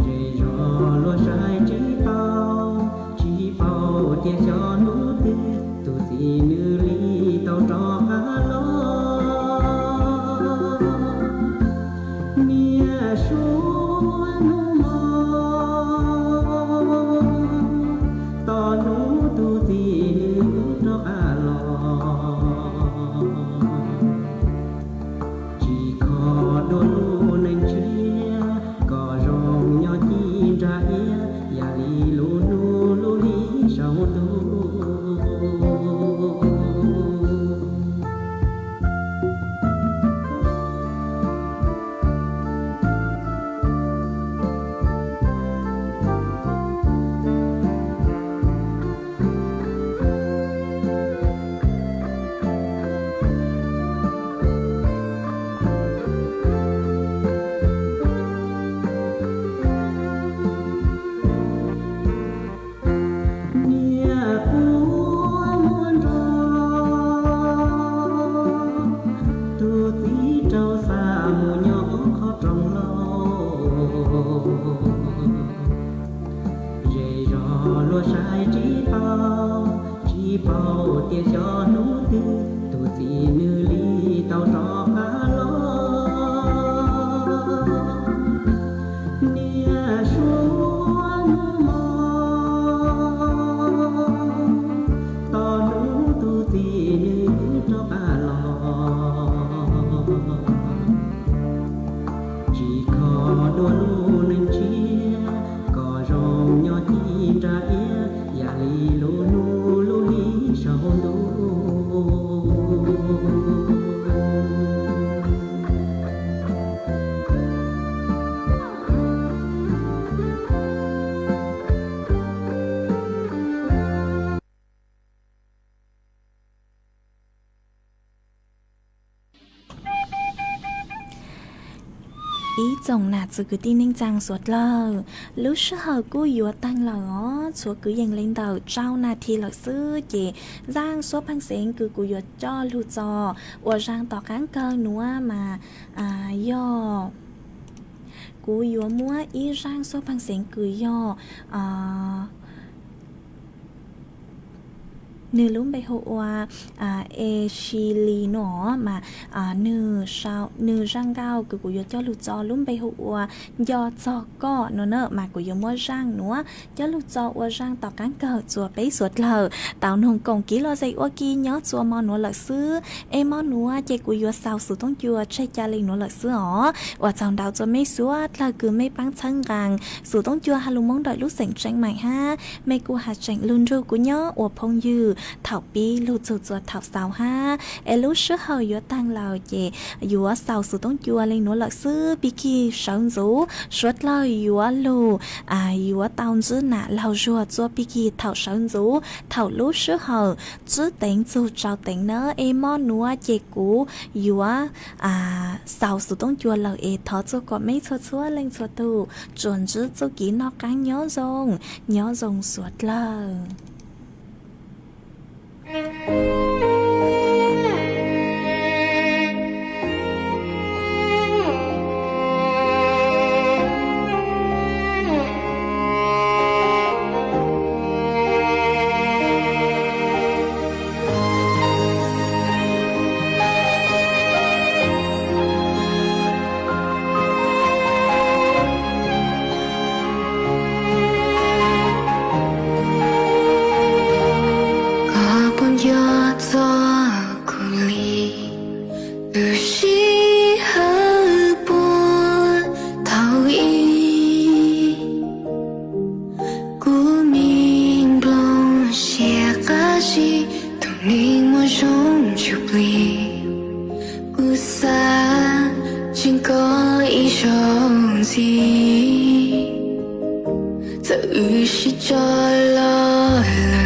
Zej zog luag saib tsis taus, tsis paub tias xyov hnub twg tus txiv nws li tau rov qab los. Niam suav hnub no, tos hnub tus txiv nws rov qab los. Tsis kho dua lub neej tshiab, kom zoo nyob ci nra iab, yam li lub hnub lub hli saum ntuj. Niam kua muab nrog tus txiv rau xa mus nyob qhov rooj hlau. Zej zog luag saib tsis taus, tsis paub tias xyov hnub twg tus txiv nws li tau rov qab los. Niam suav hnub no, tos hnub tus txiv nws rov qab los. Tsis kho dua lub neej tshiab, kom zoo nyob ci nra iab, yam li lub hnub lub hli saum ntuj. Tsoom nam txiv kwv tij neej tsaa suav dlawg, lub sij hawm kuj yuav taag lawm os, tshuav kwv yees le ntawm rau nas this lawm xwb ces zaaj suab pheej xeev kws kuv yuav coj lug tso ua zaaj tom qaab kawg nuav mas yog kuv yuav muab ib zaaj suab pheej xeev kws yog nwg lub npe hu ua Ashley no mas nwg zaaj nkauj kws kuv yuav coj lug tso lub npe hu ua Nco Txog Koj no na mas kuv yuav muab zaaj nuav coj lug tso ua zaaj tom qaab kawg rua peb suav dlawg tau noog koom kev lom zem ua ke nyob rua mo nuav lawm xwb. Es mo nuav ces kuv yuav xaus xov tooj cua tseg ca le nuav lawm xwb os. Ua tsaug ntau rua mej suav dlawg kws mej paab txhawb nqaa xov tooj cua has lug Moob ntawm lub xeem Tseeb Maim hab. Mej kuj has tseem lug nrug kuv nyob ua phooj ywg thaum pib lug txug rua thaum xaus hab. Es lub sij hawm yuav taag lawm ces yuav xaus xov tooj cua le nuav lawm xwb, pig kig sawv ntxuv suav dlawg yuav lug yuav tau ntsib nam laug zuag rua pig kig thaum sawv ntxuv thaum lub sij hawm tsib teev txug rau teev na. Es mo nuav ces kuv yuav xaus xov tooj cua lawm es thov txug kom mej txhua txhua leej txhua tug tsuas ntsib txuj kev noj qaab nyob zoo, nyob zoo suav dlawg. Koj puas nco txog kuv li? Lub sij hawm puag thaum ub, kuv me nplooj siab qab zib, tus neeg muaj zoo ntsuj plig. Kuv xav tseem koj ib zaug ntxiv, txawm wb sib tso los